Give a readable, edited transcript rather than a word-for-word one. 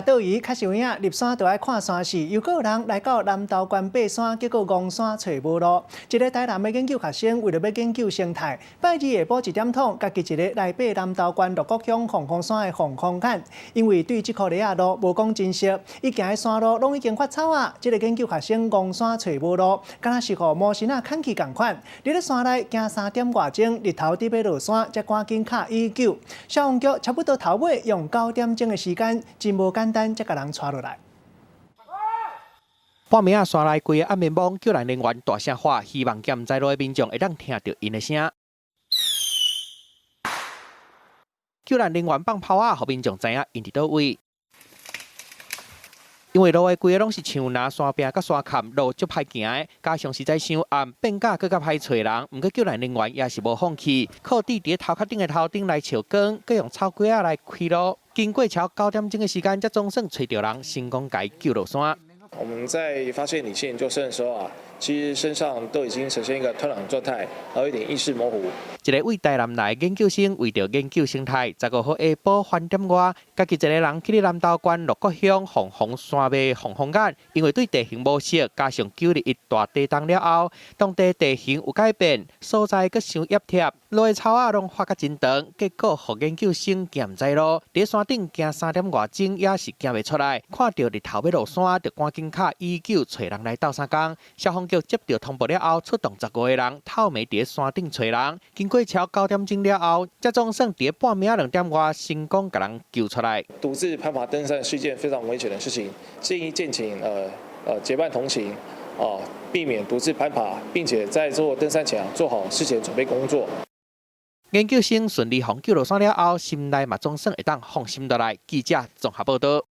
倒伊較實有影，入山就愛看山勢。又閣有人來到南投縣爬山，結果戇山揣無路。一个台南的研究學生為著欲研究生態，拜二下晡一點通，家己一个來爬南投縣鹿谷鄉鳳凰山的鳳凰崁。因為對這箍犁仔路無講真熟，伊行的山路攏已經發草仔。這个研究學生戇山揣無路，敢若是予魔神仔牽去仝款。佇咧山內行3點外鐘，日頭佇欲落山，才趕緊敲119。消防局差不多頭尾用9點鐘的時間，真無簡單，才共人帶落來。半暝仔山內規个暗暝暝，救援人員大聲喊，希望踮知路的民眾會當聽著𪜶的聲。救援人員放炮仔，予民眾知影𪜶佇佗位。因為路的規个攏是樹林、山壁佮山崁，路足歹行的，加上實在傷暗，變甲閣較歹揣人。毋過救援人員也是無放棄，靠佇佇頭殼頂的頭燈來照光，閣用草莢仔來開路。經過超9點鐘的時間，才總算揣著人，成功共伊救落山。我們在發現李姓研究生的時候啊，其實身上都已經呈現一個脫氧狀態，然後有點意識模糊。一个對台南來的研究生，為著研究生態，15號下晡番點外，家己一个人去南投縣鹿谷鄉鳳凰山脈鳳凰崁，因為對地形無熟，加上9日一大地動了後，當地地形有改變，所在閣傷壓貼，路的草仔攏發甲真長，結果予研究生行毋知路，佇山頂行3點外鐘也是行袂出來，看著日頭欲落山，就趕緊敲119揣人來鬥相共。消防局接著通報了後，出動15個人，透暝佇山頂揣人。經過超9點鐘了後，才總算佇半暝2點外成功共人救出來。獨自攀爬登山是一件非常危險的事情，建議敬請結伴同行，啊，避免獨自攀爬，並且在做登山前做好事前準備工作。研究生順利予救落山了後，心內嘛總算會當放心落來。記者綜合報導。